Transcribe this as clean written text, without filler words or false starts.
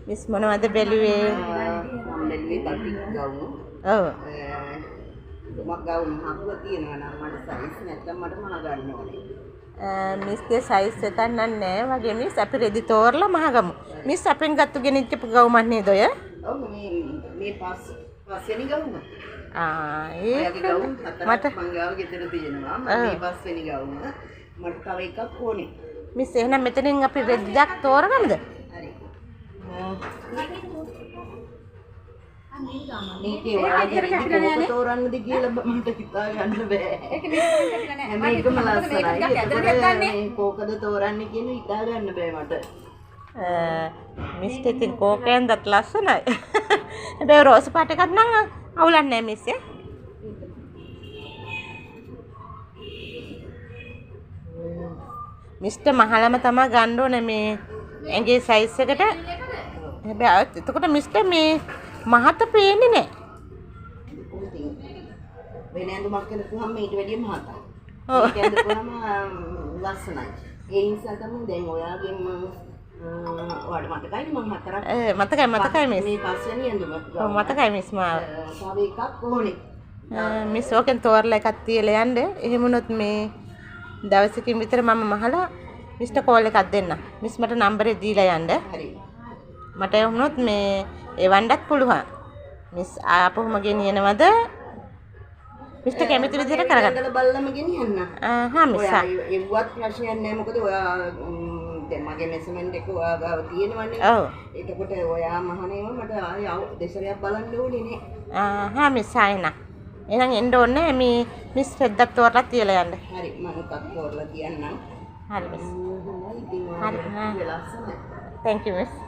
Miss මොනවද බැලුවේ? මම බැලුවේ බතික් ගවුම. ඔව්. මක් ගවුම් හකුව තියෙනවා නම් මට සයිස් නැත්තම් මට මහ ගන්න ඕනේ. මිස්ගේ සයිස් එකක් නම් නෑ වගේ මිස් අපි රෙදි තෝරලා මහගමු. මිස් අපෙන් ගත්තු ගෙනිච්ච ගවුමක් නේද ඔය? ඔව් මේ පස්වෙනි ගවුම. ආ ඒක ගවුම් හතරක් මං ගාව ගෙදර තියෙනවා. මම මේ පස්වෙනි ගවුම. මට තව එකක් ඕනේ. මිස් එහෙනම් මෙතනින් අපි රෙද්දක් තෝරගමුද? හරි. මේකේ ඔයාගේ රෙදි කොහොම තෝරන්නද කියලා මට හිතා ගන්න බෑ. ඒක මේක කැපිලා නෑ. හැම එකම ලස්සනයි. එතකොට මේ කෝකද තෝරන්නේ කියන හිතා ගන්න බෑ මට. මිස් ඉතින් කෝකෙන්දත් ලස්සනයි. හැබැයි රෝස පාට එකක් නම් අවුලක් නෑ මිස් ඈ. මිස්ටර් මහලම තමයි ගන්න ඕනේ මේ ඇඟේ සයිස් එකට. හැබැයි එතකොට මිස්ටර් මේ මහත පේන්නේ නෑ. වෙන ඇඳුමක් ඇඳපුවහම ඊට වැඩිය මහතයි. ඔව්. මේක ඇඳපුවහම ලස්සනයි. ඒ නිසා තමයි දැන් ඔයාගෙන් මම ඔයාලට මතකයිනේ මං හතරක් මතකයි මතකයි මිස්. මේ පස්වෙනි ඇඳුම. ඔව් මතකයි මිස් මාව. තව එකක් ඕනේ. මිස් ඕකෙන් තෝරලා එකක් තියලා යන්න. එහෙම වුණොත් මේ දවසකින් විතර මම මහලා මිස්ටර් කෝල් එකක් දෙන්න. මිස් මට නම්බරේ දීලා යන්න. හරි. මට එහෙම වුණොත් මේ එවන්නත් පුළුවන්. මිස් ආපහුම ගෙනියනවද? මිස්ටර් කැමති විදිහට කරගන්න. ඇඳලා බලලම ගෙනියන්න. හා මිස්. ඔයා එව්වත් ප්‍රශ්නයක් නෑ මොකද ඔයා දැන් මගේ මෙසර්මන්ට් එක ඔයා ගාව තියෙනවනේ. ඔව්. එතකොට ඔයා මහන ඒවා මට ආයෙ දෙසරයක් බලන්න ඕනේ නේ. හා මිස් ආයෙ එහෙනම් එන්න ඕනේ මේ මිස් රෙද්දක් තෝරලා තියලා යන්න. හරි මම එකක් තෝරලා තියන්නම්. හරි මිස්. හොඳයි ඉතින් හරි. ඔයා ලස්සනයි. Thank you miss.